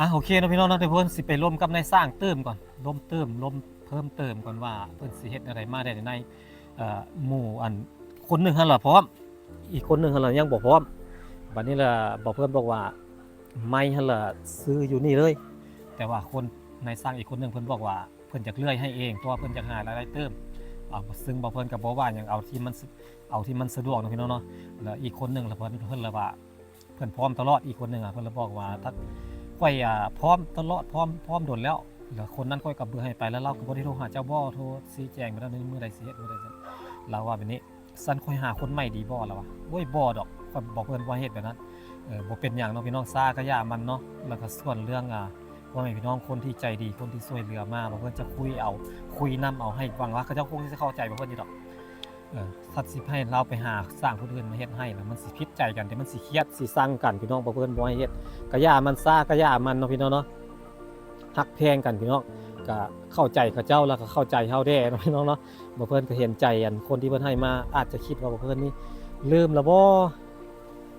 ອ່ະ ໂອເຄເນາະພີ່ນ້ອງເນາະ ດຽວເພິ່ນຊິໄປລົມກັບນາຍຊ່າງຕື່ມກ່ອນ ລົມຕື່ມ ລົມເພີ່ມເຕີມກ່ອນວ່າເພິ່ນຊິເຮັດແນວໃດມາແດ່ໃນ ເອີ ໝູ່ອັນ ຄົນໜຶ່ງຫັ້ນລະພ້ອມ ອີກຄົນໜຶ່ງຫັ້ນລະຍັງບໍ່ພ້ອມ. ບັດນີ້ລະ ບໍ່ ເພິ່ນບອກວ່າ ໄມ້ຫັ້ນລະຊື້ຢູ່ນີ້ເລີຍ ແຕ່ວ່າຄົນ ນາຍຊ່າງອີກຄົນໜຶ່ງເພິ່ນບອກວ່າ ເພິ່ນຢາກເລື່ອຍໃຫ້ເອງ ເພາະວ່າເພິ່ນຢາກຫາລາຍໄດ້ເຕີມ. ເອົາ ຊຶ່ງບໍ່ ເພິ່ນກໍບໍ່ວ່າຫຍັງ ເອົາທີ່ມັນ ເອົາທີ່ມັນສະດວກເນາະພີ່ນ້ອງເນາະ. ແລ້ວອີກຄົນໜຶ່ງລະເພິ່ນ ເພິ່ນລະວ່າ ເພິ່ນພ້ອມຕະຫຼອດ ອີກຄົນໜຶ່ງອະ ເພິ່ນລະບອກວ່າ ຖ້າຂ້ອຍອະ ພ້ອມຕະຫຼອດ ພ້ອມ ພ້ອມດົນແລ້ວ ແລ້ວຄົນນັ້ນຂ້ອຍກໍເບີໃຫ້ໄປ ແລ້ວລາວກໍບໍ່ໄດ້ໂທຫາເຈົ້າບໍ ໂທຊີ້ແຈງໄປແລ້ວ ມື້ໃດຊິເຮັດ ມື້ໃດ ລາວວ່າແບບນີ້. ຊັ້ນຂ້ອຍຫາຄົນໃໝ່ດີບໍ່ ລາວວ່າ. ໂອ້ຍ ບໍ່ດອກ ຂ້ອຍບອກເພິ່ນບໍ່ເຮັດແບບນັ້ນ. ເອີ ບໍ່ເປັນຫຍັງເນາະພີ່ນ້ອງ ຊ້າກໍຢ່າມັນເນາະ. ແລ້ວກໍສ່ວນເລື່ອງ ອາ ພໍ່ແມ່ພີ່ນ້ອງຄົນທີ່ໃຈດີ ຄົນທີ່ຊ່ວຍເຫຼືອມາ ວ່າເພິ່ນຈະຄຸຍເອົາ ຄຸຍນຳເອົາໃຫ້ ຫວັງວ່າເຂົາເຈົ້າຄົງຊິເຂົ້າໃຈ ວ່າເພິ່ນຢູ່ດອກ. ເອີ ຖ້າຊິໃຫ້ລາວໄປຫາຊ່າງຄົນອື່ນມາເຮັດໃຫ້ລະ ມັນຊິຜິດໃຈກັນເດ ມັນຊິຄຽດ ຊິຊັງກັນພີ່ນ້ອງ ວ່າເພິ່ນບໍ່ໃຫ້ເຮັດ ກະຢ່າມັນ ຊ້າກະຢ່າມັນເນາະພີ່ນ້ອງເນາະ. ຮັກແພງກັນພີ່ນ້ອງ ກະເຂົ້າໃຈເຂົາເຈົ້າ ແລ້ວກະເຂົ້າໃຈເຮົາແດ່ເນາະພີ່ນ້ອງເນາະ. ບໍ່ເພິ່ນກະເຫັນໃຈອັນຄົນທີ່ເພິ່ນໃຫ້ມາ ອາດຈະຄິດວ່າບໍ່ເພິ່ນນີ້ລືມລະບໍ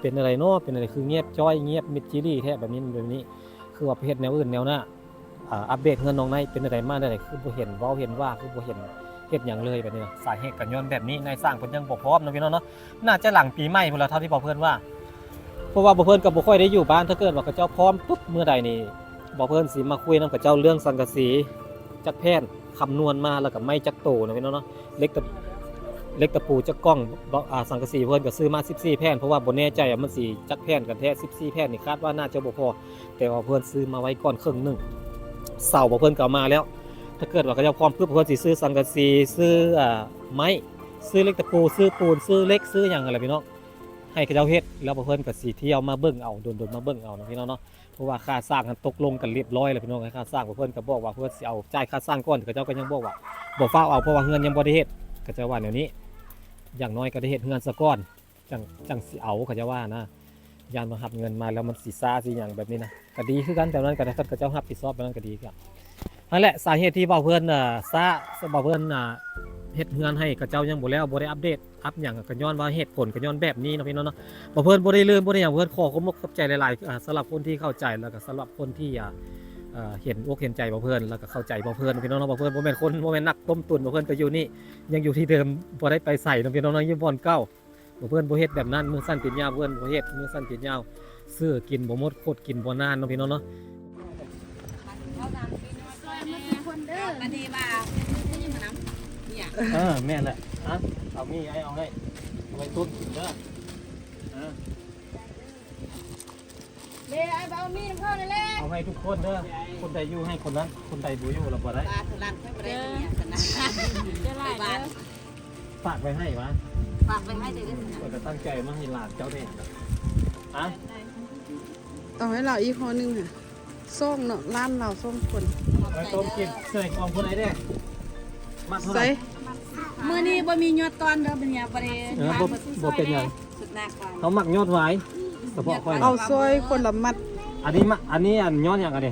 ເປັນແນວໃດເນາະ ເປັນແນວໃດ ຄືງຽບຈ້ອຍ ງຽບມິດຈີ່ຫຼີ້ແທ້ ແບບນີ້ ແບບນີ້ ຄືວ່າໄປເຮັດແນວອື່ນແນວໜ້າ. ອາ ອັບເດດເຮືອນນ້ອງໄນເປັນຈັ່ງໃດມາແນວໃດ ຄືບໍ່ເຫັນເວົ້າເຫັນວ່າ ຄືບໍ່ເຫັນເຮັດຫຍັງເລີຍແບບນີ້ນະ. ສາເຫດກໍຍ້ອນແບບນີ້ ນາຍຊ່າງເພິ່ນຍັງບໍ່ພ້ອມເນາະພີ່ນ້ອງເນາະ. ໜ້າຈະຫຼັງປີໃໝ່ພຸ້ນລະ ເທົ່າທີ່ບໍ່ເພິ່ນວ່າ ເພາະວ່າບໍ່ເພິ່ນກໍບໍ່ຄ່ອຍໄດ້ຢູ່ບ້ານ. ຖ້າເກີດວ່າເຂົາເຈົ້າພ້ອມປຶບເມື່ອໃດນີ້ ບໍ່ເພິ່ນຊິມາຄຸຍນຳເຂົາເຈົ້າເລື່ອງສັງກະສີຈັກແຜ່ນ ຄຳນວນມາ ແລ້ວກໍໄມ້ຈັກໂຕເນາະພີ່ນ້ອງເນາະ. ເຫຼັກຕະ ເຫຼັກຕະປູຈັກກ່ອງ ອາ ສັງກະສີເພິ່ນກໍຊື້ມາສິບສີ່ແຜ່ນ ເພາະວ່າບໍ່ແນ່ໃຈວ່າມັນຊິຈັກແຜ່ນກັນແທ້ ສິບສີ່ແຜ່ນນີ້ ຄາດວ່າໜ້າຈະບໍ່ພໍ. ແຕ່ວ່າເພິ່ນຊື້ມາໄວ້ກ່ອນເຄິ່ງໜຶ່ງ ເສົາບໍ່ເພິ່ນກໍເອົາມາແລ້ວ. ຖ້າເກີດວ່າເຂົາເຈົ້າພ້ອມປຶບ ເພິ່ນຊິຊື້ສັງກະສີ ຊື້ ອາ ໄມ້ ຊື້ເຫຼັກຕະປູ ຊື້ປູນ ຊື້ເຫຼັກ ຊື້ຫຍັງຫັ້ນແຫຼະພີ່ນ້ອງ ໃຫ້ເຂົາເຈົ້າເຮັດ. ແລ້ວບໍ່ເພິ່ນກໍຊິທ່ຽວມາເບິ່ງເອົາ ດົນໆມາເບິ່ງເອົາເນາະພີ່ນ້ອງເນາະ. ເພາະວ່າຄ່າສ້າງຫັ້ນຕົກລົງກັນລຽບຮ້ອຍແລ້ວພີ່ນ້ອງ. ຄ່າສ້າງບໍ່ເພິ່ນກໍບອກວ່າເພິ່ນຊິເອົາ ຈ່າຍຄ່າສ້າງກ່ອນ ເຂົາເຈົ້າກໍຍັງບອກວ່າບໍ່ຟ້າວເອົາ ເພາະວ່າເຮືອນຍັງບໍ່ໄດ້ເຮັດ ເຂົາເຈົ້າວ່າແນວນີ້. ຢ່າງໜ້ອຍກໍໄດ້ເຮັດເຮືອນສາກ່ອນ ຈັ່ງ ຈັ່ງຊິເອົາ ເຂົາເຈົ້າວ່ານະ. ຢ້ານວ່າຮັບເງິນມາແລ້ວມັນຊິຊ້າຊິຫຍັງແບບນີ້ນະ ກໍດີຄືກັນ. ແບບນັ້ນກໍໄດ້ ຄັນເຂົາເຈົ້າຮັບຜິດຊອບແບບນັ້ນກໍດີຄືກັນ. ຫັ້ນແຫຼະສາເຫດທີ່ເວົ້າເພິ່ນ ເອີ ຊ້າ ເວົ້າເພິ່ນ ອ່າ ເຮັດເຮືອນໃຫ້ເຂົາເຈົ້າຍັງບໍ່ແລ້ວ ບໍ່ໄດ້ອັບເດດອັບຫຍັງ ກໍຍ້ອນວ່າເຫດຜົນກໍຍ້ອນແບບນີ້ເນາະພີ່ນ້ອງເນາະ. ບໍ່ເພິ່ນບໍ່ໄດ້ລືມບໍ່ໄດ້ຫຍັງ ເພິ່ນຂໍຄວາມມຸກຂອບໃຈຫຼາຍໆ ອ່າ ສຳລັບຄົນທີ່ເຂົ້າໃຈ ແລ້ວກໍສຳລັບຄົນທີ່ ອ່າ ເອີ ເຫັນອົກເຫັນໃຈບໍ່ເພິ່ນ ແລ້ວກໍເຂົ້າໃຈບໍ່ເພິ່ນເນາະພີ່ນ້ອງເນາະ. ບໍ່ເພິ່ນບໍ່ແມ່ນຄົນ ບໍ່ແມ່ນນັກຕົ້ມຕຸນ ບໍ່ເພິ່ນກໍຢູ່ນີ້ ຍັງຢູ່ທີ່ເດີມ ບໍ່ໄດ້ໄປໃສເນາະພີ່ນ້ອງເນາະ ຢູ່ບ່ອນເກົ່າ. ບໍ່ເພິ່ນບໍ່ເຮັດແບບນັ້ນ ມືສັ້ນຕີນຍາວ ເພິ່ນບໍ່ເຮັດ ມືສັ້ນຕີນຍາວ ຊື້ກິນບໍ່ໝົດ ຄົດກິນບໍ່ນານເນາະພີ່ນ້ອງເນາະ. ຊ່ອຍມາທຸກຄົນເດີ ອັນນີ້ວ່າ ເອີ ແມ່ນແຫຼະ. ຮະ ເອົາມີດ ອ້າຍເອົາໃຫ້ ເອົາໄວ້ຕົ້ມກິນເດີ. ເອີ ເດ້ ອ້າຍເອົາມີດນຳເຂົານັ້ນແຫຼະ ເອົາໃຫ້ທຸກຄົນເດີ. ຄົນໃດຢູ່ໃຫ້ຄົນນັ້ນ ຄົນໃດບໍ່ຢູ່ລະບໍ່ໄດ້. ປາໂທລັດໄປບໍ່ໄດ້ເປັນຫຍັງຊັ້ນນະ ຈະຫຼາຍເດີ. ຝາກໄວ້ໃຫ້ຫວາ? ຝາກໄວ້ໃຫ້ເດີ. ຂ້ອຍກໍຕັ້ງໃຈມາໃຫ້ຫຼານເຈົ້າເດ້. ຮະ? ເອົາໃຫ້ລາວອີກຫໍ່ໜຶ່ງຫະ. ສອງເນາະ ຫຼານລາວສອງຄົນ. ໄວ້ຕົ້ມກິນ ເຊື່ອຂອງຜູ້ໃດເດ້? ມັກເທົ່າໃດ? ມື້ນີ້ບໍ່ມີຍອດຕອນເດີ ເປັນຫຍັງບໍ່ໄດ້. ເອີ ບໍ່ ບໍ່ເປັນຫຍັງ ເຮົາມັກຍອດຫວາຍ ສະເພາະຂ້ອຍ. ເອົາຊອຍຄົນລະມັດ. ອັນນີ້ມະ ອັນນີ້ ອັນຍອດຫຍັງອັນນີ້?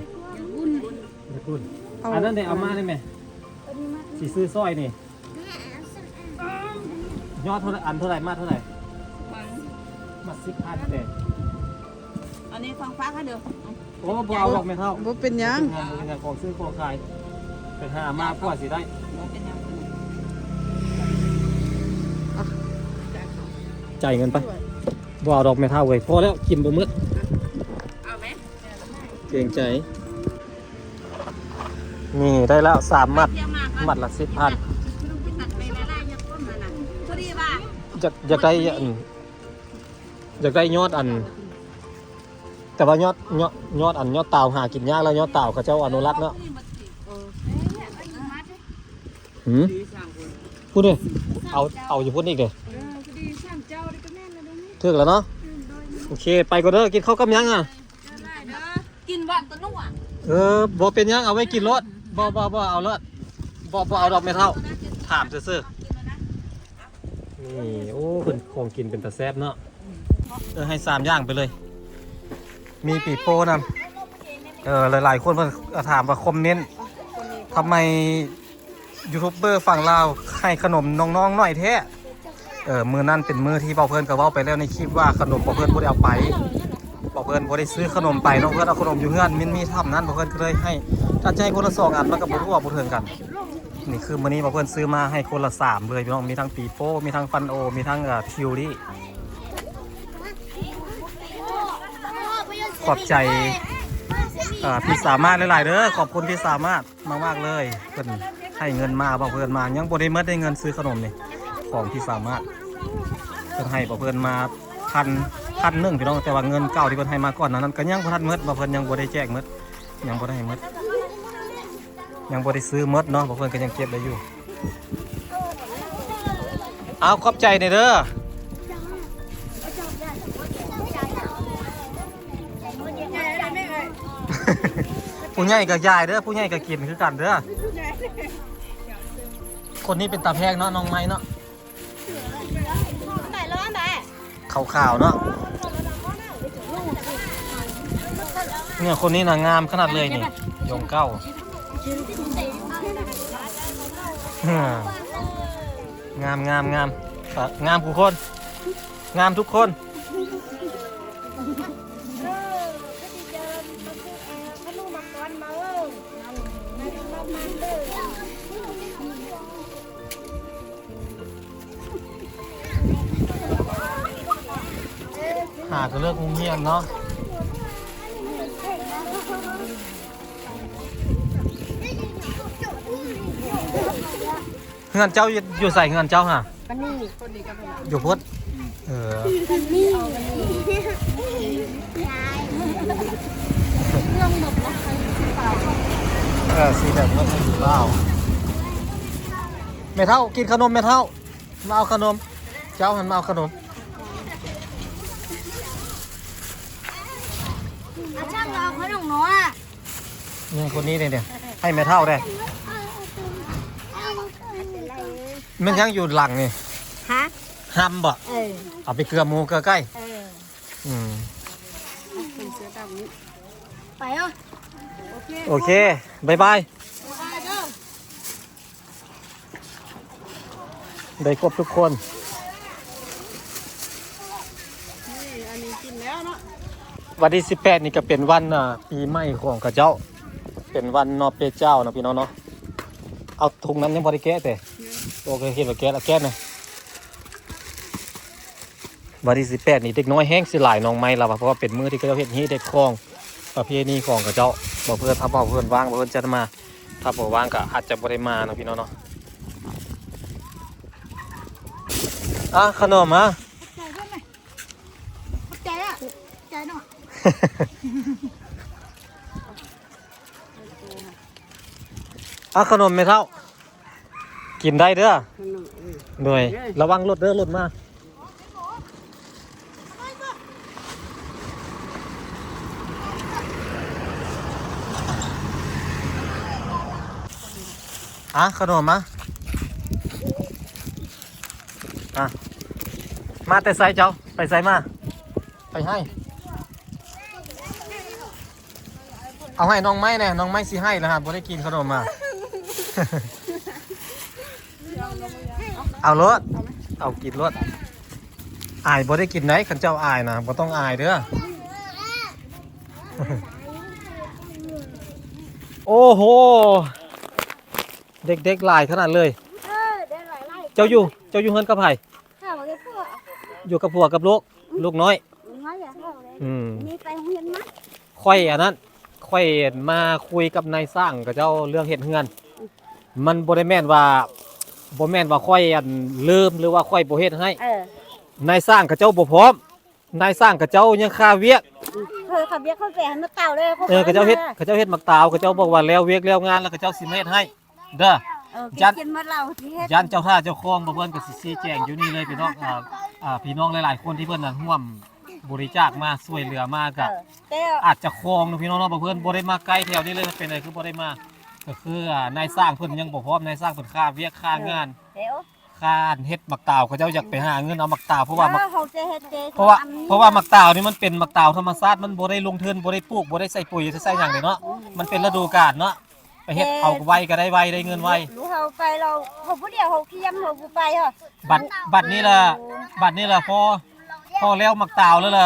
ເອົາ ອັນນັ້ນເດ້ ເອົາມາໄດ້ແມ? ຊິຊື້ຊອຍນີ້. ຍອດເທົ່າໃດ? ອັນເທົ່າໃດ? ມັດເທົ່າໃດ? ມັດສິບພັນເດ້. ອັນນີ້ຂອງຝາກໃຫ້ເດີ. ໂອ້ ບໍ່ເອົາດອກແມ່ເຖົ້າ. ບໍ່ເປັນຫຍັງ ບໍ່ເປັນຫຍັງ ຂອງຊື້ຂອງຂາຍ ໄປຫາມາກວ່າຊິໄດ້. ບໍ່ເປັນຫຍັງ. ຈ່າຍເງິນໄປ. ບໍ່ເອົາດອກແມ່ເຖົ້າເວີຍ ພໍແລ້ວ ກິນບໍ່ໝົດ. ເອົາແມ? ເກງໃຈ. ນີ້ໄດ້ແລ້ວສາມມັດ ມັດລະສິບພັນ. ຢາກ ຢາກໄດ້ ຢາກໄດ້ຍອດອັນ ແຕ່ວ່າຍອດ ຍອດ ຍອດອັນ ຍອດຕາວຫາກິນຍາກແລ້ວ ຍອດຕາວເຂົາເຈົ້າອະນຸລັກເນາະ. ຫື ພຸ້ນເດ້ ເອົາ ເອົາຢູ່ພຸ້ນອີກເດ້. ຖືກແລ້ວເນາະ. ໂອເຄ ໄປກ່ອນເດີ. ກິນເຂົ້າກັບຫຍັງອະ? ກິນຫວານຕະນົວ. ເອີ ບໍ່ເປັນຫຍັງ ເອົາໄວ້ກິນໂລດ. ບໍ່ ບໍ່ ບໍ່ເອົາໂລດ. ບໍ່ ບໍ່ເອົາດອກແມ່ເຖົ້າ ຖາມຊື່ໆ. ນີ້ ໂອ້ ເພິ່ນຂອງກິນເປັນຕາແຊບເນາະ. ເອີ ໃຫ້ສາມຢ່າງໄປເລີຍ ມີປີໂປ້ນຳ. ເອີ ຫຼາຍໆຄົນເພິ່ນ ເອີ ຖາມວ່າ ຄອມເມັນ ທຳໄມຢູທູບເບີຝັ່ງລາວໃຫ້ຂະໜົມນ້ອງໆໜ້ອຍແທ້? ເອີ ມື້ນັ້ນເປັນມື້ທີ່ເວົ້າ ເພິ່ນກໍເວົ້າໄປແລ້ວໃນຄລິບວ່າ ຂະໜົມພວກເພິ່ນບໍ່ໄດ້ເອົາໄປ. ບໍ່ເພິ່ນບໍ່ໄດ້ຊື້ຂະໜົມໄປເນາະ ເພິ່ນເອົາຂະໜົມຢູ່ເຮືອນ ມັນມີຖ້ຳນັ້ນ ບໍ່ເພິ່ນກໍເລີຍໃຫ້ ຖ້າຈະໃຫ້ຄົນລະສອງອັນ ມັນກໍບໍ່ທົ່ວບໍ່ເຖິງກັນ. ນີ້ຄືມື້ນີ້ບໍ່ເພິ່ນຊື້ມາໃຫ້ຄົນລະສາມເລີຍພີ່ນ້ອງ ມີທັງປີໂປ້ ມີທັງຟັນໂອ ມີທັງ ເອີ ທິວລີ. ຂອບໃຈ ເອີ ພີ່ສາມາດຫຼາຍໆເດີ ຂອບຄຸນພີ່ສາມາດ ມາກໆເລີຍ ເພິ່ນໃຫ້ເງິນມາ ບໍ່ເພິ່ນມາ ຍັງບໍ່ໄດ້ໝົດເດ້ ເງິນຊື້ຂະໜົມນີ້ ຂອງທີ່ສາມາດ ເພິ່ນໃຫ້ບໍ່ເພິ່ນມາພັນ ພັນໜຶ່ງພີ່ນ້ອງ ແຕ່ວ່າເງິນເກົ່າທີ່ເພິ່ນໃຫ້ມາກ່ອນໜ້ານັ້ນ ກໍຍັງບໍ່ທັນໝົດ ບໍ່ເພິ່ນຍັງບໍ່ໄດ້ແຈກໝົດ ຍັງບໍ່ໄດ້ໃຫ້ໝົດ ຍັງບໍ່ໄດ້ຊື້ໝົດເນາະ ບໍ່ເພິ່ນກໍຍັງເກັບໄວ້ຢູ່. ເອົາ ຂອບໃຈແດ່ເດີ. ຜູ້ໃຫຍ່ກໍຢາຍເດີ ຜູ້ໃຫຍ່ກໍກິນຄືກັນເດີ. ຄົນນີ້ເປັນຕາແພງເນາະ ນ້ອງໄມ້ເນາະ ຂາວໆເນາະ. ເນື້ອຄົນນີ້ນະງາມຂະໜາດເລີຍນີ້ ຢອງເກົ້າ ງາມ ງາມ ງາມ ເອີ ງາມທຸກຄົນ ງາມທຸກຄົນ. ຫາກໍເລີກໂຮງຮຽນເນາະ. ເຮືອນເຈົ້າຢູ່ໃສ ເຮືອນເຈົ້າຫາ? ປານນີ້ ຢູ່ພຸ້ນ. ເອີ ປານນີ້ ເຄື່ອງໝົດເນາະ ເອີ ສີແດງໝົດ ສີຂາວ. ແມ່ເຖົ້າ ກິນຂະໜົມແມ່ເຖົ້າ ມາເອົາຂະໜົມ ເຈົ້າຫັ້ນມາເອົາຂະໜົມ. ອາຈານ ເອົາຂະໜົມເນາະ. ນີ້ຄົນນີ້ເດ ໃຫ້ແມ່ເຖົ້າເດ. ແມ່ນຫຍັງຢູ່ຫຼັງນີ້? ຮະ? ຮຳບໍ່? ເອີ ເອົາໄປເກືອໝູເກືອໄກ່. ເອີ ອືມ ໄປເນາະ. ໂອເຄ ບາຍບາຍ. ໄດ້ຄົບທຸກຄົນ. ນີ້ ອັນນີ້ກິນແລ້ວເນາະ. ວັນທີສິບແປດນີ້ກໍເປັນວັນ ອ່າ ປີໃໝ່ຂອງເຂົາເຈົ້າ ເປັນວັນນອເປເຈົ້າເນາະ ພີ່ນ້ອງເນາະ. ເອົາ ຖົງນັ້ນຍັງບໍ່ໄດ້ແກະເຕ. ໂອເຄ ເຫັນວ່າແກະແລ້ວ ແກະນະ. ວັນທີສິບແປດນີ້ເດັກນ້ອຍແຮ່ງຊິຫຼາຍ ນ້ອງໄມ້ລາວວ່າ ເພາະວ່າເປັນມື້ທີ່ເຂົາເຈົ້າເຮັດຮີດເຮັດຄອງ ປະເພນີຂອງເຂົາເຈົ້າ. ບໍ່ເພິ່ນ ຖ້າບໍ່ເພິ່ນວ່າງ ບໍ່ເພິ່ນຈະມາ ຖ້າບໍ່ວ່າງກໍອາດຈະບໍ່ໄດ້ມາເນາະ ພີ່ນ້ອງເນາະ. ອ່ະ ຂະໜົມມາ. ຂອບໃຈເດີ ຂອບໃຈເນາະ. ອ່ະ ຂະໜົມແມ່ເຖົ້າ ກິນໄດ້ເດີ. ໂດຍ ລະວັງລົດເດີ ລົດມາ. ອ່ະ ຂະໜົມມາ. ອ່ະ ມາແຕ່ໃສເຈົ້າ? ໄປໃສມາ? ໄປໃຫ້ ເອົາໃຫ້ນ້ອງໄມ້ແດ່ ນ້ອງໄມ້ຊິໃຫ້ລະຫາ ບໍ່ໄດ້ກິນຂະໜົມມາ. ເອົາໂລດ ເອົາກິນໂລດ. ອາຍບໍ່ໄດ້ກິນໃດ໋ ຄັນເຈົ້າອາຍນະ ບໍ່ຕ້ອງອາຍເດີ. ໂອ້ໂຫ ເດັກໆຫຼາຍຂະໜາດເລີຍ. ເອີ ເດັກຫຼາຍໆ. ເຈົ້າຢູ່ ເຈົ້າຢູ່ເຮືອນກັບໃຜ? ຂ້າຢູ່ກັບຜົວ ຢູ່ກັບຜົວກັບລູກ ອືມ ລູກນ້ອຍ ອືມ ນ້ອຍແລ້ວເລີຍ. ອືມ ນີ້ໄປໂຮງຮຽນມາ. ຂ້ອຍອັນນັ້ນ ຂ້ອຍມາຄຸຍກັບນາຍຊ່າງເຂົາເຈົ້າເລື່ອງເຮັດເຮືອນ. ອືມ ມັນບໍ່ໄດ້ແມ່ນວ່າ ບໍ່ແມ່ນວ່າຂ້ອຍອັນລືມ ຫຼືວ່າຂ້ອຍບໍ່ເຮັດໃຫ້. ເອີ ນາຍຊ່າງເຂົາເຈົ້າບໍ່ພ້ອມ. ນາຍຊ່າງເຂົາເຈົ້າຍັງຄາວຽກ. ເອີ ຄາວຽກ ເຂົາແປໃຫ້ໝາກຕາວແລ້ວ. ເອີ ເຂົາເຈົ້າເຮັດ ເຂົາເຈົ້າເຮັດໝາກຕາວ ເຂົາເຈົ້າບອກວ່າແລ້ວວຽກແລ້ວງານແລ້ວ ເຂົາເຈົ້າຊິມາເຮັດໃຫ້ເດີ. ເອີ ຢ້ານ ຢ້ານເຈົ້າທ່າເຈົ້າຄອງ ບໍ່ເພິ່ນກໍຊິຊີ້ແຈງຢູ່ນີ້ເລີຍ ພີ່ນ້ອງ. ອ່າ ອ່າ ພີ່ນ້ອງຫຼາຍໆຄົນທີ່ເພິ່ນນັ້ນຮ່ວມບໍລິຈາກມາ ຊ່ວຍເຫຼືອມາ ກໍ ເອີ ອາດຈະຄອງເນາະ ພີ່ນ້ອງເນາະ. ບໍ່ເພິ່ນບໍ່ໄດ້ມາໃກ້ແຖວນີ້ເລີຍ ເປັນໃດຄືບໍ່ໄດ້ມາ? ກໍຄື ອ່າ ນາຍຊ່າງເພິ່ນຍັງບໍ່ພ້ອມ ນາຍຊ່າງເພິ່ນຄາວຽກຄາງານ. ເອີ ເອີ ຄ່າເຮັດໝາກຕາວ ເຂົາເຈົ້າຢາກໄປຫາເງິນເອົາໝາກຕາວ ເພາະວ່າ ເອີ ເພາະວ່າ ເພາະວ່າໝາກຕາວນີ້ມັນເປັນໝາກຕາວທຳມະຊາດ ມັນບໍ່ໄດ້ລົງທຶນ ບໍ່ໄດ້ປູກ ບໍ່ໄດ້ໃສ່ປຸຍ ໃສ່ຫຍັງເດ້ເນາະ. ອືມ ມັນເປັນລະດູການເນາະ ໄປເຮັດ ເອີ ເອົາໄວກໍໄດ້ໄວ ໄດ້ເງິນໄວ. ເຮົາໄປ ເຮົາ ເຮົາຜູ້ດຽວ ເຮົາຄຽມ ເຮົາບໍ່ໄປ. ບັດ ບັດນີ້ລະ ບັດນີ້ລະ ພໍ ພໍແລ້ວໝາກຕາວແລ້ວລະ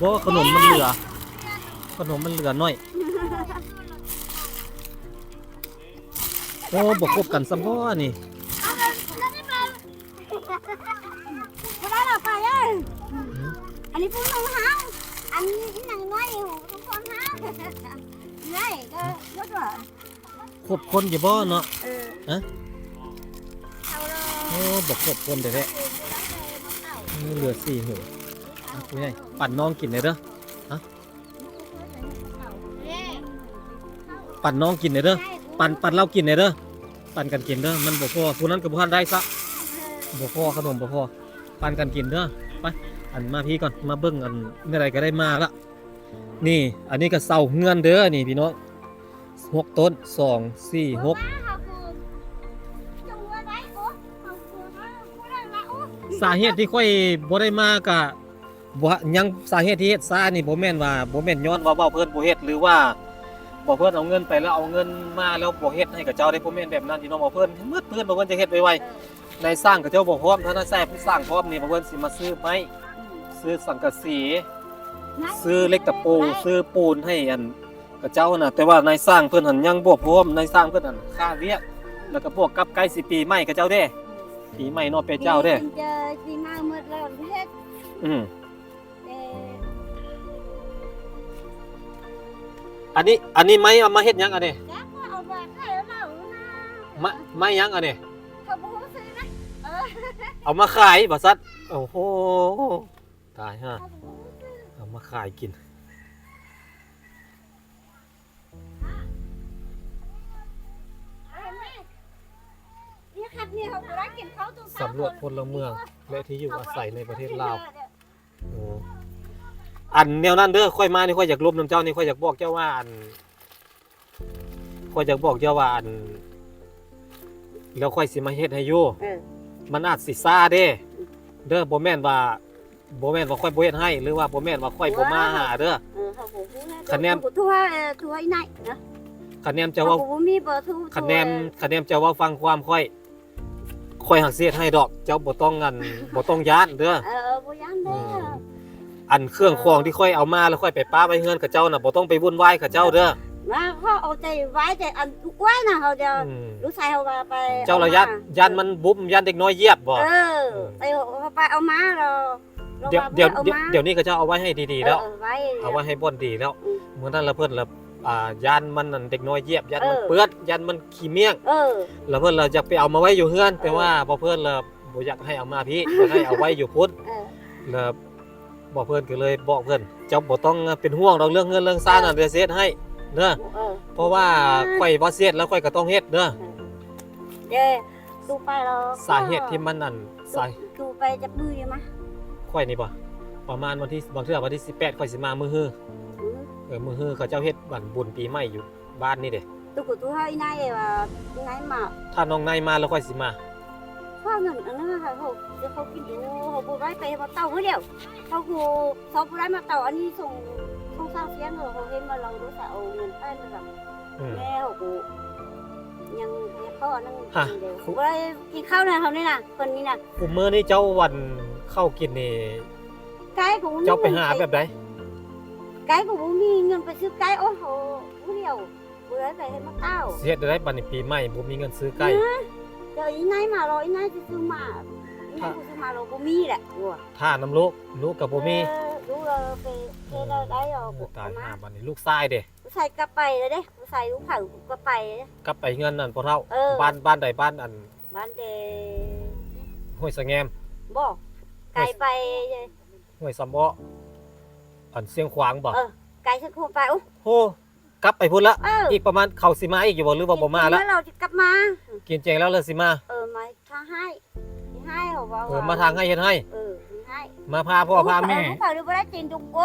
ບໍ່ ຂະໜົມມັນເຫຼືອ ຂະໜົມມັນເຫຼືອໜ້ອຍ. ໂອ້ ບໍ່ຄົບກັນຊ້ຳບໍ່ນີ້. ບໍ່ໄດ້ລະປ້າເອີຍ. ອັນນີ້ຜູ້ນ້ອງເຮົາ ອັນນີ້ອີ່ຫຍັງນ້ອຍຢູ່ທຸກຄົນເຮົາ. ເອື້ອຍກໍລົດວ່າ ຄົບຄົນຢູ່ບໍ່ເນາະ? ເອີ ຮະ? ໂອ້ ບໍ່ຄົບຄົນແທ້ໆ. ເຫຼືອສີ່ຫູ. ຜູ້ໃຫຍ່ ປັນນ້ອງກິນແດ່ເດີ. ຮະ? ປັນນ້ອງກິນແດ່ເດີ ປັນ ປັນລາວກິນແດ່ເດີ ປັນກັນກິນເດີ. ມັນບໍ່ພໍ ຜູ້ນັ້ນກໍບໍ່ທັນໄດ້ຊະ ບໍ່ພໍ ຂະໜົມບໍ່ພໍ ປັນກັນກິນເດີ. ໄປ ອັນ ມາພີ້ກ່ອນ ມາເບິ່ງ ອັນ ແນວໃດກໍໄດ້ມາລະ. ນີ້ ອັນນີ້ກໍເສົາເຮືອນເດີນີ້ພີ່ນ້ອງ ຫົກຕົ້ນ ສອງ ສີ່ ຫົກ. ສາເຫດທີ່ຂ້ອຍບໍ່ໄດ້ມາກະ ບໍ່ ຍັງ ສາເຫດທີ່ເຮັດຊ້ານີ້ ບໍ່ແມ່ນວ່າ ບໍ່ແມ່ນຍ້ອນວ່າບ່າວເພິ່ນບໍ່ເຮັດ ຫຼືວ່າບ່າວເພິ່ນເອົາເງິນໄປແລ້ວ ເອົາເງິນມາແລ້ວບໍ່ເຮັດໃຫ້ເຂົາເຈົ້າເດ້ ບໍ່ແມ່ນແບບນັ້ນພີ່ນ້ອງ. ບ່າວເພິ່ນໝົດເພິ່ນ ບ່າວເພິ່ນຈະເຮັດໄວໆ. ນາຍຊ່າງເຂົາເຈົ້າບໍ່ພ້ອມ ຖ້ານາຍຊ່າງ ຊ່າງພ້ອມນີ້ ບ່າວເພິ່ນຊິມາຊື້ໄມ້ ຊື້ສັງກະສີ ຊື້ເຫຼັກຕະປູ ຊື້ປູນໃຫ້ອັນ ເຂົາເຈົ້າຫັ້ນນະ. ແຕ່ວ່ານາຍຊ່າງເພິ່ນຫັ້ນຍັງບໍ່ພ້ອມ ນາຍຊ່າງເພິ່ນຫັ້ນຄາວຽກ ແລ້ວກໍບວກກັບໃກ້ຊິປີໃໝ່ເຂົາເຈົ້າເດ້ ປີໃໝ່ເນາະ ເປັນເຈົ້າເດ້ ປີມາໝົດແລ້ວເຮັດ. ອືມ ອັນນີ້ ອັນນີ້ໄມ້ເອົາມາເຮັດຫຍັງອັນນີ້? ໄມ້ ໄມ້ຫຍັງອັນນີ້? ເອົາມາຂາຍວ່າຊັ້ນ. ໂອ້ໂຫ ຕາຍຫ່າ ເອົາມາຂາຍກິນ. ສຳຫຼວດພົນລະເມືອງ ແລະ ທີ່ຢູ່ອາໄສໃນປະເທດລາວ. ໂອ້ ອັນແນວນັ້ນເດີ ຂ້ອຍມານີ້ ຂ້ອຍຢາກລົມນຳເຈົ້ານີ້ ຂ້ອຍຢາກບອກເຈົ້າວ່າ ອັນ ຂ້ອຍຢາກບອກເຈົ້າວ່າ ອັນ ແລ້ວຂ້ອຍຊິມາເຮັດໃຫ້ຢູ່. ເອີ ມັນອາດຊິຊ້າເດ້ ເດີ ບໍ່ແມ່ນວ່າ ບໍ່ແມ່ນວ່າຂ້ອຍບໍ່ເຮັດໃຫ້ ຫຼືວ່າບໍ່ແມ່ນວ່າຂ້ອຍບໍ່ມາຫາເດີ. ເອີ ເຮົາບໍ່ຮູ້ນະ ຄະແນນ ໂທຫາ ເອີ ໂທຫາອີ່ນາຍນະ. ຄະແນນເຈົ້າເວົ້າ ເຮົາບໍ່ມີເບີໂທ ຄະແນນ ຄະແນນເຈົ້າເວົ້າຟັງຄວາມຂ້ອຍ ຂ້ອຍຫາກຊິເຮັດໃຫ້ດອກ ເຈົ້າບໍ່ຕ້ອງ ອັນ ບໍ່ຕ້ອງຢ້ານເດີ. ເອີ ບໍ່ຢ້ານເດີ. ອືມ ອັນເຄື່ອງຂອງທີ່ຂ້ອຍເອົາມາ ແລ້ວຂ້ອຍໄປປະໄວ້ເຮືອນເຂົາເຈົ້ານະ ບໍ່ຕ້ອງໄປວຸ່ນວາຍເຂົາເຈົ້າເດີ. ມາເຮົາເອົາໃຈໄວ້ ແຕ່ອັນລູກອ້ວຍນະ ເຮົາຈະ ອືມ ລູກຊາຍເຮົາວ່າໄປ ເຈົ້າລະຢ້ານ ເອົາມາ ຢ້ານມັນບຸບ ຢ້ານເດັກນ້ອຍຢຽບບໍ? ເອີ ອືມ ໄປເອົາມາແລ້ວ ດຽວ ດຽວ ດຽວນີ້ເຂົາເຈົ້າເອົາໄວ້ໃຫ້ດີໆແລ້ວ ເອີ ເອົາໄວ້ ເອົາໄວ້ໃຫ້ບ່ອນດີແລ້ວ. ອືມ ມື້ນັ້ນລະເພິ່ນລະ ອ່າ ຢ້ານມັນ ອັນ ເດັກນ້ອຍຢຽບ ຢ້ານມັນ ເອີ ເປື້ອນ ຢ້ານມັນຂີ້ມ້ຽງ. ເອີ ລະເພິ່ນລະຢາກໄປເອົາມາໄວ້ຢູ່ເຮືອນ ເອີ ແຕ່ວ່າບ່າວເພິ່ນລະບໍ່ຢາກໃຫ້ເອົາມາພີ້ ຢາກໃຫ້ເອົາໄວ້ຢູ່ພຸ້ນ. ເອີ ລະບ່າວເພິ່ນກໍເລີຍບອກເພິ່ນ ເຈົ້າບໍ່ຕ້ອງເປັນຫ່ວງດອກ ເລື່ອງເຮືອນເລື່ອງຊານນະ ເອີ ດຽວຊິເຮັດໃຫ້ເດີ. ເອີ ເພາະວ່າ ອືມ ຂ້ອຍວ່າຊິເຮັດ ແລ້ວຂ້ອຍກໍຕ້ອງເຮັດເດີ. ເອີ ສາເຫດທີ່ມັນ ອັນ ສາຍ ຕູໄປຈັກມື້ຢູ່ມາ? ຂ້ອຍນີ້ບໍ? ປະມານວັນທີ ບາງເທື່ອວັນທີສິບແປດ ຂ້ອຍຊິມາມື້ຮື. ອືມ ເອີ ມື້ຮືເຂົາເຈົ້າເຮັດ ອັນ ບຸນປີໃໝ່ຢູ່ບ້ານນີ້ເດ້. ຕຸກກະຕູເຮົາອີ່ນາຍວ່າ ອີ່ນາຍມາ ຖ້ານ້ອງນາຍມາແລ້ວຂ້ອຍຊິມາ. ເພາະເງິນອັນນັ້ນເຮົາ ເຮົາກິນຢູ່ ເຮົາບໍ່ໄດ້ໄປມາເຕົາມື້ດຽວ ເຮົາກໍຊອບບໍ່ໄດ້ມາເຕົາ ອັນນີ້ສົ່ງ ສົ່ງຊາວຊຽງ ເຮົາເຫັນວ່າລາວໂດສາເອົາເງິນໄປນຳ ອືມ ແມ່ເຮົາກໍ ຍັງ ຍັງເຂົ້າອັນນັ້ນ ຮະ ບໍ່ໄດ້ກິນເຂົ້ານະ ເຮົານີ້ນະ ເພິ່ນນີ້ນະ. ຄຸມມື້ນີ້ເຈົ້າ ອັນ ເຂົ້າກິນນີ້ ໄກ່ກໍບໍ່ມີ ເຈົ້າໄປຫາແບບໃດ? ໄກ່ກໍບໍ່ມີເງິນໄປຊື້ໄກ່. ໂອ້ໂຫ ຜູ້ດຽວ ບໍ່ໄດ້ໃສ່ໃຫ້ໝາກເຕົ້າ. ຊິເຮັດແນວໃດບັດນີ້? ປີໃໝ່ບໍ່ມີເງິນຊື້ໄກ່. ເອີ ດຽວອີ່ນາຍມາລໍ ອີ່ນາຍຊິຊື້ໝາ ອີ່ນາຍບໍ່ຊື້ໝາລໍບໍ່ມີແຫຼະ. ໂອ້ຍ ຖ້ານຳລູກ ລູກກໍບໍ່ມີ. ເອີ ລູກເອີ ໄປເຮັດແນວໃດເອົາ. ເອີ ຕາຍຫາບັດນີ້. ລູກຊາຍເດ? ລູກຊາຍກັບໄປແລ້ວເດ້. ລູກຊາຍ ລູກເຂົາກໍໄປ. ກັບໄປເຮືອນນັ້ນພໍ່ເຖົ້າ. ເອີ ບ້ານ ບ້ານໃດ? ບ້ານອັນ ບ້ານແຕ່ ຫ້ວຍສະແງມ. ບໍ່ ໄກໄປ. ຫ້ວຍສຳເອາະ ອັນຊຽງຂວາງບໍ່? ເອີ ໄກຊຽງຂວາງໄປ. ໂອ້ ໂຫ ກັບໄປພຸ້ນລະ. ເອີ ອີກປະມານ ເຂົາຊິມາອີກຢູ່ບໍ່ ຫຼືວ່າບໍ່ມາລະ? ກິນແຈງແລ້ວລະ ກິນແຈງແລ້ວລະຊິມາ. ເອີ ມາທາງໄຮ່ ເຮັດໄຮ່ ເຂົາເວົ້າ. ເອີ ມາທາງໄຮ່ເຮັດໄຮ່. ເອີ ເຮັດໄຮ່. ມາພາພໍ່ພາແມ່ ເອີ ບໍ່ໄດ້ເຕັມດົງໂກ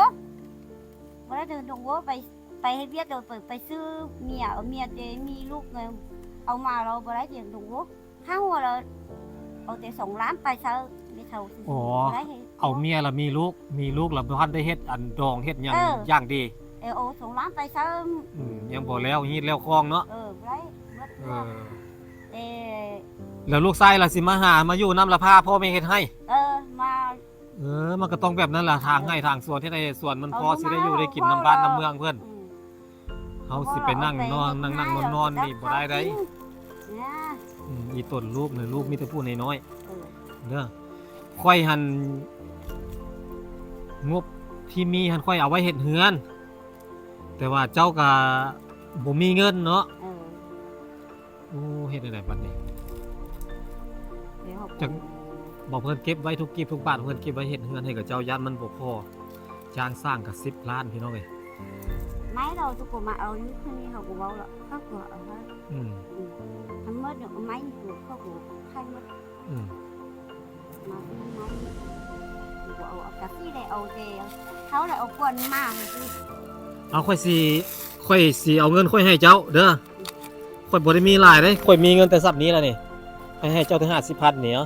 ບໍ່ໄດ້ເຕັມດົງໂກ ໄປ ໄປເຮັດວຽກ ໄປ ໄປຊື້ເມຍ ເອົາເມຍແຕ່ມີລູກ ເອົາມາແລ້ວບໍ່ໄດ້ເຕັມດົງໂກ. ຄ່າຫົວລະເອົາແຕ່ສອງລ້ານປາຍເຊີ ແມ່ເຖົ້າ. ອໍ ເອົາເມຍລະມີລູກ ມີລູກລະບໍ່ທັນໄດ້ເຮັດອັນດອງເຮັດຫຍັງ ເອີ ຢ່າງດີ. ເອີ ເອົາສອງລ້ານປາຍເຊີ. ອືມ ຍັງບໍ່ແລ້ວຮີດແລ້ວຄອງເນາະ. ເອີ ບໍ່ໄດ້ໝົດ. ເອີ ແຕ່ ແລ້ວລູກຊາຍລະຊິມາຫາ ມາຢູ່ນຳລະພາພໍ່ແມ່ເຮັດໄຮ່. ເອີ ມາ ເອີ ມັນກໍຕ້ອງແບບນັ້ນລະ ທາງໄຮ່ທາງສວນ ເຮັດໄຮ່ເຮັດສວນ ມັນພໍຊິໄດ້ຢູ່ໄດ້ກິນນຳບ້ານນຳເມືອງເພິ່ນ. ເຮົາຊິໄປນັ່ງນອນ ນັ່ງໆນອນໆນີ້ບໍ່ໄດ້ໃດ໋. ອືມ ອີຕົນລູກນະ ລູກມີແຕ່ຜູ້ນ້ອຍໆ ເອີ ເດີ. ຂ້ອຍຫັ້ນ ງົບທີ່ມີຫັ້ນ ຂ້ອຍເອົາໄວ້ເຮັດເຮືອນ ແຕ່ວ່າເຈົ້າກໍບໍ່ມີເງິນເນາະ. ເອີ ໂອ້ ເຮັດແນວໃດບັດນີ້? ຈັກ ບໍ່ ເພິ່ນເກັບໄວ້ທຸກກີບທຸກບາດ ເພິ່ນເກັບໄວ້ເຮັດເຮືອນໃຫ້ກັບເຈົ້າ ຢ້ານມັນບໍ່ພໍ ຈ້າງສ້າງກໍສິບລ້ານ ພີ່ນ້ອງເອີຍ. ໄມ້ເຮົາທຸກຄົນມາເອົາຢູ່ຄືນີ້ ເຮົາກໍເວົ້າລະ ເຂົາກໍເອົາໃຫ້. ອືມ ອືມ ທັງໝົດເນາະ ໄມ້ນີ້ຄືເຂົາກໍຂາຍໝົດ. ອືມ ມາຊື້ໄມ້ ບໍ່ເອົາ ເອົາກະຊິໄດ້ເອົາແຕ່ເຮົາລະເອົາກວນມາ. ເອົາ ຂ້ອຍຊິ ຂ້ອຍຊິເອົາເງິນຂ້ອຍໃຫ້ເຈົ້າເດີ. ຂ້ອຍບໍ່ໄດ້ມີຫຼາຍເດ້ ຂ້ອຍມີເງິນແຕ່ສ່ຳນີ້ລະນີ້ ໃຫ້ ໃຫ້ເຈົ້າແຕ່ຫ້າສິບພັນນີ້. ເອົາ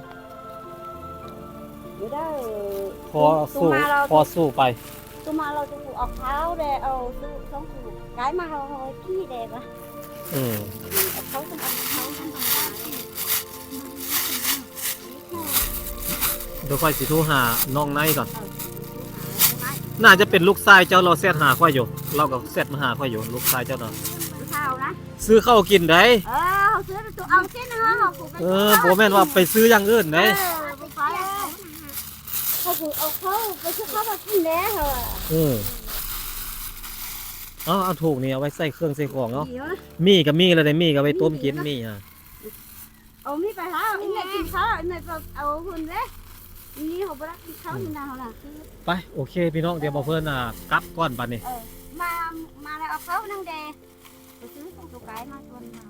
ພໍສູ້ ພໍສູ້ໄປ. ໂຕມາເຮົາຈະເອົາເຂົ້າແດ່ ເອົາຊື້ສອງຕູ້ ກາຍມາເຮົາ ເຮົາຂີ້ແດ່ວ່າ. ອືມ ເອົາເຂົ້າ ເອົາເຂົ້າ. ດຽວຂ້ອຍຊິໂທຫານ້ອງໄນກ່ອນ. ເອີ ໂທຫານ້ອງໄນ. ໜ້າຈະເປັນລູກຊາຍເຈົ້າ ລາວແຊັດຫາຂ້ອຍຢູ່ ລາວກໍແຊັດມາຫາຂ້ອຍຢູ່ ລູກຊາຍເຈົ້ານະ. ຊື້ເຂົ້ານະ ຊື້ເຂົ້າກິນໄດ໋. ເອີ ເຮົາຊື້ຕົວເອົາຊີ້ນເຮົາ ເອີ ບໍ່ແມ່ນວ່າໄປຊື້ຢ່າງອື່ນໄດ໋. ເອີ ບໍ່ໄປ ເຂົາເອົາເຂົ້າໄປຊື້ເຂົ້າມາກິນແດ່ເຮົາ. ເອີ ເອົາ ເອົາຖົງນີ້ເອົາໄວ້ໃສ່ເຄື່ອງໃສ່ຂອງເນາະ. ມີກໍມີແລ້ວເດ້ ມີກໍໄວ້ຕົ້ມກິນ ມີຫາ. ເອົາມີໄປຫາ ອີ່ແມ່ກິນເຂົ້າ ອີ່ແມ່ກໍເອົາຫຸ່ນເດ້. ນີ້ເຮົາບໍ່ໄດ້ກິນເຂົ້າຢູ່ນາເຮົານະ. ໄປ ໂອເຄ ພີ່ນ້ອງ ດຽວບໍ່ເພິ່ນ ອ່າ ກັບກ່ອນບັດນີ້. ເອີ ມາ ມາແລ້ວເອົາເຂົ້ານຳແດ່ ໄປຊື້ຂອງຕົວກາຍມາຊວນເຮົາ.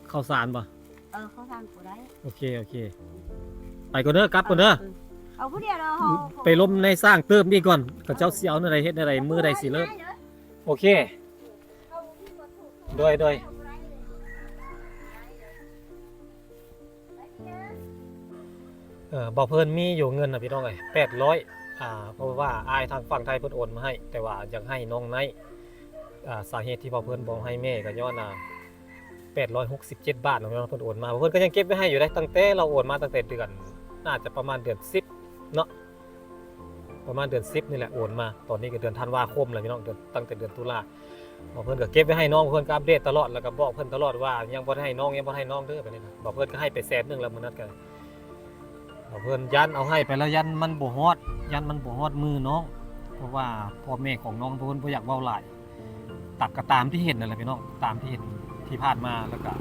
ເຂົ້າສານບໍ່? ເອີ ເຂົ້າສານກໍໄດ້. ໂອເຄ ໂອເຄ ໄປກ່ອນເດີ ກັບກ່ອນເດີ. ເອີ ເອົາຜູ້ດຽວເດີ ເຮົາໄປລົມນາຍຊ່າງຕື່ມອີກກ່ອນ ເຂົາເຈົ້າຊິເອົາແນວໃດເຮັດແນວໃດ ມື້ໃດຊິເລີ່ມ. ໂອເຄ ໂດຍ ໂດຍ. ເອີ ບ່າວເພິ່ນມີຢູ່ເງິນນະພີ່ນ້ອງເອີຍ ແປດຮ້ອຍ ອ່າ ເພາະວ່າອ້າຍທາງຝັ່ງໄທເພິ່ນໂອນມາໃຫ້ ແຕ່ວ່າຢາກໃຫ້ນ້ອງໄນ. ອ່າ ສາເຫດທີ່ບ່າວເພິ່ນບໍ່ໃຫ້ແມ່ກໍຍ້ອນ ອ່າ ແປດຮ້ອຍຫົກສິບເຈັດບາດເນາະ ເພິ່ນໂອນມາ. ເພິ່ນກໍຍັງເກັບໄວ້ໃຫ້ຢູ່ເດ້ ຕັ້ງແຕ່ລາວໂອນມາ ຕັ້ງແຕ່ເດືອນ ໜ້າຈະປະມານເດືອນສິບເນາະ ປະມານເດືອນສິບນີ້ແຫຼະໂອນມາ. ຕອນນີ້ກໍເດືອນທັນວາຄົມແລ້ວພີ່ນ້ອງ ເດືອນ ຕັ້ງແຕ່ເດືອນຕຸລາ. ບ່າວເພິ່ນກໍເກັບໄວ້ໃຫ້ນ້ອງ ເພິ່ນກໍອັບເດດຕະຫຼອດ ແລ້ວກໍບອກເພິ່ນຕະຫຼອດວ່າ ຍັງບໍ່ໄດ້ໃຫ້ນ້ອງ ຍັງບໍ່ໄດ້ໃຫ້ນ້ອງເດີ ແບບນີ້ນະ. ບ່າວເພິ່ນກໍໃຫ້ໄປແສນໜຶ່ງແລ້ວມື້ນັ້ນກໍ ເພິ່ນຢ້ານເອົາໃຫ້ໄປແລ້ວຢ້ານມັນບໍ່ຮອດ ຢ້ານມັນບໍ່ຮອດມືນ້ອງ ເພາະວ່າພໍ່ແມ່ຂອງນ້ອງເພິ່ນບໍ່ຢາກເວົ້າຫຼາຍ. ຕາມ ກໍຕາມທີ່ເຫັນນັ້ນແຫຼະພີ່ນ້ອງ ຕາມທີ່ເຫັນທີ່ຜ່ານມາ ແລ້ວກໍ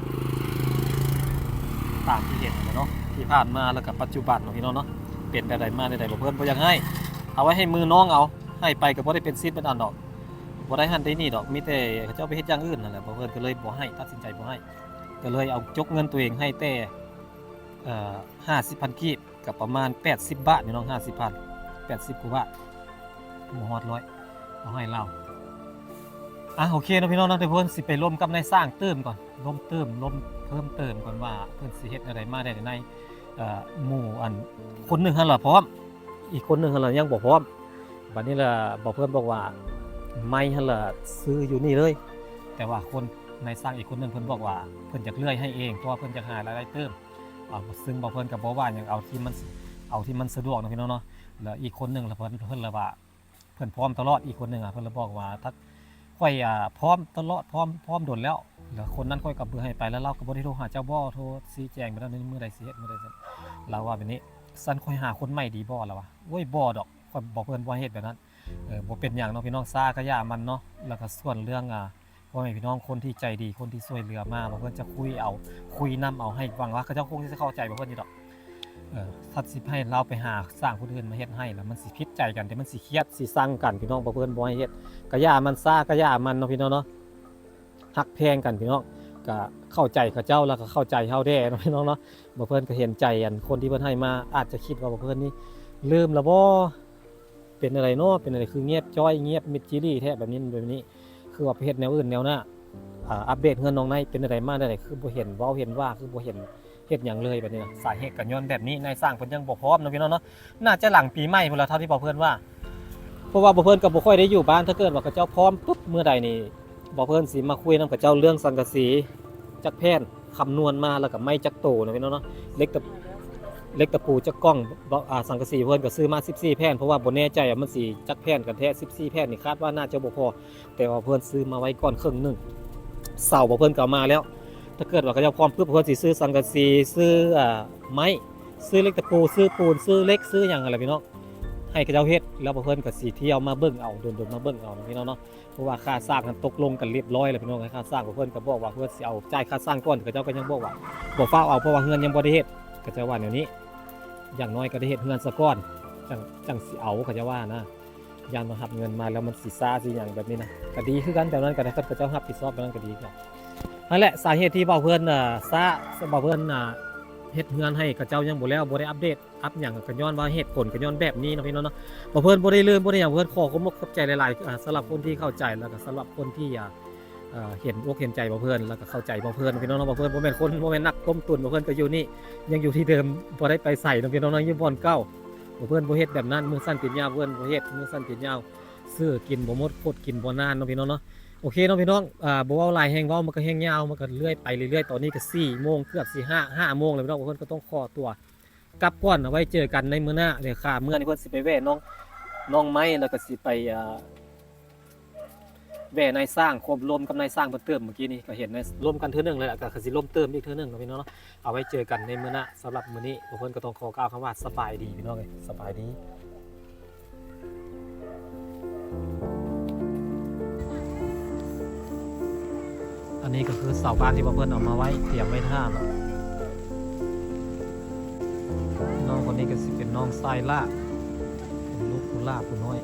ຕາມທີ່ເຫັນນັ້ນແຫຼະເນາະ ທີ່ຜ່ານມາ ແລ້ວກໍປັດຈຸບັນເນາະພີ່ນ້ອງເນາະ ເປັນແນວໃດມາແນວໃດ. ບໍ່ ເພິ່ນບໍ່ຢາກໃຫ້ ເອົາໄວ້ໃຫ້ມືນ້ອງເອົາ ໃຫ້ໄປກໍບໍ່ໄດ້ເປັນສິດເປັນອັນດອກ ບໍ່ໄດ້ຫັ້ນໄດ້ນີ້ດອກ ມີແຕ່ເຂົາເຈົ້າໄປເຮັດຢ່າງອື່ນນັ້ນແຫຼະ. ເພິ່ນກໍເລີຍບໍ່ໃຫ້ ຕັດສິນໃຈບໍ່ໃຫ້ ກໍເລີຍເອົາຈົກເງິນຕົວເອງໃຫ້ແຕ່ ເອີ ຫ້າສິບພັນກີບ ກໍປະມານແປດສິບບາດພີ່ນ້ອງ ຫ້າສິບພັນ ແປດສິບກວ່າບາດ ບໍ່ຮອດຮ້ອຍ ເອົາໃຫ້ລາວ. ອ່ະ ໂອເຄເນາະພີ່ນ້ອງເນາະ ດຽວເພິ່ນຊິໄປລົມກັບນາຍຊ່າງຕື່ມກ່ອນ ລົມຕື່ມ ລົມເພີ່ມເຕີມກ່ອນວ່າເພິ່ນຊິເຮັດແນວໃດມາໄດ້ໃນ ເອີ ໝູ່ອັນ ຄົນໜຶ່ງຫັ້ນລະພ້ອມ ອີກຄົນໜຶ່ງຫັ້ນລະຍັງບໍ່ພ້ອມ. ບັດນີ້ລະ ບ່າວເພິ່ນບອກວ່າ ໄມ້ຫັ້ນລະຊື້ຢູ່ນີ້ເລີຍ ແຕ່ວ່າຄົນ ນາຍຊ່າງອີກຄົນໜຶ່ງເພິ່ນບອກວ່າ ເພິ່ນຢາກເລື່ອຍໃຫ້ເອງ ເພາະວ່າເພິ່ນຢາກຫາລາຍໄດ້ຕື່ມ. ເອົາ ຊຶ່ງບ່າວເພິ່ນກໍບໍ່ວ່າຫຍັງ ເອົາທີ່ມັນ ເອົາທີ່ມັນສະດວກເນາະພີ່ນ້ອງເນາະ. ແລ້ວອີກຄົນໜຶ່ງລະເພິ່ນ ເພິ່ນລະວ່າ ເພິ່ນພ້ອມຕະຫຼອດ ອີກຄົນໜຶ່ງອະ ເພິ່ນລະບອກວ່າ ຖ້າຂ້ອຍ ອາ ພ້ອມຕະຫຼອດ ພ້ອມ ພ້ອມດົນແລ້ວ ແລ້ວຄົນນັ້ນຂ້ອຍກໍເບີໃຫ້ໄປ ແລ້ວລາວກໍບໍ່ໄດ້ໂທຫາເຈົ້າບໍ ໂທຊີ້ແຈງໄປແລ້ວ ມື້ໃດຊິເຮັດ ມື້ໃດຊິ ລາວວ່າແບບນີ້. ຊັ້ນຂ້ອຍຫາຄົນໃໝ່ດີບໍ ລາວວ່າ. ໂອ້ຍ ບໍ່ດອກ ຂ້ອຍ ບໍ່ ເພິ່ນບໍ່ໃຫ້ເຮັດແບບນັ້ນ. ເອີ ບໍ່ເປັນຫຍັງເນາະພີ່ນ້ອງ ຊ້າກໍຢ່າມັນເນາະ. ແລ້ວກໍສ່ວນເລື່ອງ ອ່າ ພໍ່ແມ່ພີ່ນ້ອງຄົນທີ່ໃຈດີ ຄົນທີ່ຊ່ວຍເຫຼືອມາ ບໍ່ເພິ່ນຈະຄຸຍເອົາ ຄຸຍນຳເອົາ ໃຫ້ຫວັງວ່າເຂົາເຈົ້າຄົງຊິເຂົ້າໃຈບໍ່ເພິ່ນຢູ່ດອກ. ເອີ ຖ້າຊິໃຫ້ລາວໄປຫາສ້າງຄົນອື່ນມາເຮັດໃຫ້ ແລ້ວມັນຊິຜິດໃຈກັນ ແຕ່ມັນຊິຄຽດຊິຊັງກັນພີ່ນ້ອງ ບໍ່ເພິ່ນບໍ່ໃຫ້ເຮັດ ກໍຢ່າມັນ ຊ້າກໍຢ່າມັນເນາະພີ່ນ້ອງເນາະ. ຮັກແພງກັນພີ່ນ້ອງ ກໍເຂົ້າໃຈເຂົາເຈົ້າ ແລ້ວກໍເຂົ້າໃຈເຮົາແດ່ເນາະພີ່ນ້ອງເນາະ. ບໍ່ເພິ່ນກໍເຫັນໃຈອັນຄົນທີ່ເພິ່ນໃຫ້ມາ ອາດຈະຄິດວ່າບໍ່ເພິ່ນນີ້ລືມແລ້ວບໍ ເປັນແນວໃດເນາະ ເປັນແນວໃດ ຄືງຽບຈ້ອຍ ງຽບມິດຈີ່ຫຼີ້ແທ້ ແບບນີ້ ແບບນີ້ ຄືວ່າໄປເຮັດແນວອື່ນແນວໜ້າ ອ່າ ອັບເດດເຮືອນນ້ອງໄນ ເປັນແນວໃດມາແນວໃດ ຄືບໍ່ເຫັນເວົ້າເຫັນວ່າ ຄືບໍ່ເຫັນເຮັດຫຍັງເລີຍ ແບບນີ້ນະ. ສາເຫດກໍຍ້ອນແບບນີ້ ນາຍຊ່າງເພິ່ນຍັງບໍ່ພ້ອມເນາະພີ່ນ້ອງເນາະ. ໜ້າຈະຫຼັງປີໃໝ່ພຸ້ນລະ ເທົ່າທີ່ບໍ່ເພິ່ນວ່າ ເພາະວ່າບໍ່ເພິ່ນກໍບໍ່ຄ່ອຍໄດ້ຢູ່ບ້ານ. ຖ້າເກີດວ່າເຂົາເຈົ້າພ້ອມປຶບເມື່ອໃດນີ້ ບໍ່ເພິ່ນຊິມາຄຸຍນຳເຂົາເຈົ້າເລື່ອງສັງກະສີຈັກແຜ່ນ ຄຳນວນມາ ແລ້ວກໍໄມ້ຈັກໂຕນະພີ່ນ້ອງເນາະ ເຫຼັກຕະ ເຫຼັກຕະປູຈັກກ່ອງ ບໍ່ ອ່າ ສັງກະສີເພິ່ນກໍຊື້ມາສິບສີ່ແຜ່ນ ເພາະວ່າບໍ່ແນ່ໃຈວ່າມັນຊິຈັກແຜ່ນກັນແທ້ ສິບສີ່ແຜ່ນນີ້ຄາດວ່າໜ້າຈະບໍ່ພໍ ແຕ່ວ່າເພິ່ນຊື້ມາໄວ້ກ່ອນເຄິ່ງໜຶ່ງ. ເສົາບໍ່ເພິ່ນກໍເອົາມາແລ້ວ ຖ້າເກີດວ່າເຂົາເຈົ້າພ້ອມປຶບ ເພິ່ນຊິຊື້ສັງກະສີ ຊື້ ອ່າ ໄມ້ ຊື້ເຫຼັກຕະປູ ຊື້ປູນ ຊື້ເຫຼັກ ຊື້ຫຍັງຫັ້ນແຫຼະພີ່ນ້ອງ ໃຫ້ເຂົາເຈົ້າເຮັດ ແລ້ວບໍ່ເພິ່ນກໍຊິທ່ຽວມາເບິ່ງເອົາ ດົນໆມາເບິ່ງເອົານະພີ່ນ້ອງເນາະ. ເພາະວ່າຄ່າສ້າງຫັ້ນຕົກລົງກັນລຽບຮ້ອຍແລ້ວພີ່ນ້ອງ ຄ່າສ້າງ ເພິ່ນກໍບອກວ່າເພິ່ນຊິເອົາຈ່າຍຄ່າສ້າງກ່ອນ ເຂົາເຈົ້າກໍຍັງບອກວ່າບໍ່ຟ້າວເອົາ ເພາະວ່າເຮືອນຍັງບໍ່ໄດ້ເຮັດ ເຂົາເຈົ້າວ່າແນວນີ້. ຢ່າງໜ້ອຍກໍໄດ້ເຮັດເຮືອນສາກ່ອນ ຈັ່ງ ຈັ່ງຊິເອົາ ເຂົາເຈົ້າວ່ານະ ຢ້ານວ່າຮັບເງິນມາແລ້ວມັນຊິຊ້າຊິຫຍັງແບບນີ້ນະ. ກໍດີຄືກັນ ແບບນັ້ນກໍໄດ້ ຄັນເຂົາເຈົ້າຮັບຜິດຊອບແບບນັ້ນກໍດີ. ຫັ້ນແຫຼະສາເຫດທີ່ເບົາເພິ່ນ ເອີ ຊ້າ ເບົາເພິ່ນ ເຮັດເຮືອນໃຫ້ເຂົາເຈົ້າຍັງບໍ່ແລ້ວ ບໍ່ໄດ້ອັບເດດ ອັບຫຍັງ ກໍຍ້ອນວ່າເຫດຜົນກໍຍ້ອນແບບນີ້ເນາະພີ່ນ້ອງເນາະ. ບໍ່ເພິ່ນບໍ່ໄດ້ລືມບໍ່ໄດ້ຫຍັງ ເພິ່ນຂໍຂອບອົກຂອບໃຈຫຼາຍໆ ອ່າ ສຳລັບຄົນທີ່ເຂົ້າໃຈ ແລ້ວກໍສຳລັບຄົນທີ່ ອ່າ ເຫັນອົກເຫັນໃຈບໍ່ເພິ່ນ ແລ້ວກໍເຂົ້າໃຈບໍ່ເພິ່ນພີ່ນ້ອງເນາະ. ບໍ່ເພິ່ນບໍ່ແມ່ນຄົນ ບໍ່ແມ່ນນັກຕົ້ມຕຸນ ບໍ່ເພິ່ນກໍຢູ່ນີ້ ຍັງຢູ່ທີ່ເດີມ ບໍ່ໄດ້ໄປໃສເນາະພີ່ນ້ອງເນາະ ຍັງຢູ່ບ່ອນເກົ່າ. ບໍ່ເພິ່ນບໍ່ເຮັດແບບນັ້ນ ມືສັ້ນຕີນຍາວ ເພິ່ນບໍ່ເຮັດ ມືສັ້ນຕີນຍາວ ຊື້ກິນບໍ່ໝົດ ຄົດກິນບໍ່ນານເນາະພີ່ນ້ອງເນາະ. ໂອເຄເນາະພີ່ນ້ອງ ອ່າ ບໍ່ເວົ້າຫຼາຍ ແຮງເວົ້າມັນກໍແຮງຍາວ ມັນກໍເລື່ອຍໄປເລື້ອຍໆ. ຕອນນີ້ກໍສີ່ໂມງ ເກືອບຊິຫ້າ ຫ້າໂມງແລ້ວພີ່ນ້ອງ ເພິ່ນກໍຕ້ອງຂໍຕົວ ກັບກ່ອນ ເອົາໄວ້ເຈີກັນໃນມື້ໜ້າ. ດຽວຂ້າເມື່ອນີ້ເພິ່ນຊິໄປແວ່ນ້ອງ ນ້ອງໄມ້ ແລ້ວກໍຊິໄປ ເອີ ແວ່ນາຍຊ່າງ ຄົບລົມກັບນາຍຊ່າງເພິ່ນຕື່ມ. ເມື່ອກີ້ນີ້ກໍເຫັນນາຍລົມກັນເທື່ອໜຶ່ງແລ້ວ ແລ້ວກໍຊິລົມຕື່ມອີກເທື່ອໜຶ່ງເນາະພີ່ນ້ອງເນາະ. ເອົາໄວ້ເຈີກັນໃນມື້ໜ້າ. ສຳລັບມື້ນີ້ພວກເພິ່ນກໍຕ້ອງຂໍກ່າວຄຳວ່າສະບາຍດີພີ່ນ້ອງເອີຍ ສະບາຍດີ. ອັນນີ້ກໍຄືເສົາບ້ານທີ່ວ່າເພິ່ນເອົາມາໄວ້ ຕຽມໄວ້ຖ້າເນາະ. ນ້ອງຄົນນີ້ກໍຊິເປັນນ້ອງຊາຍຫຼ້າ ເປັນລູກຜູ້ຫຼ້າຜູ້ນ້ອຍ.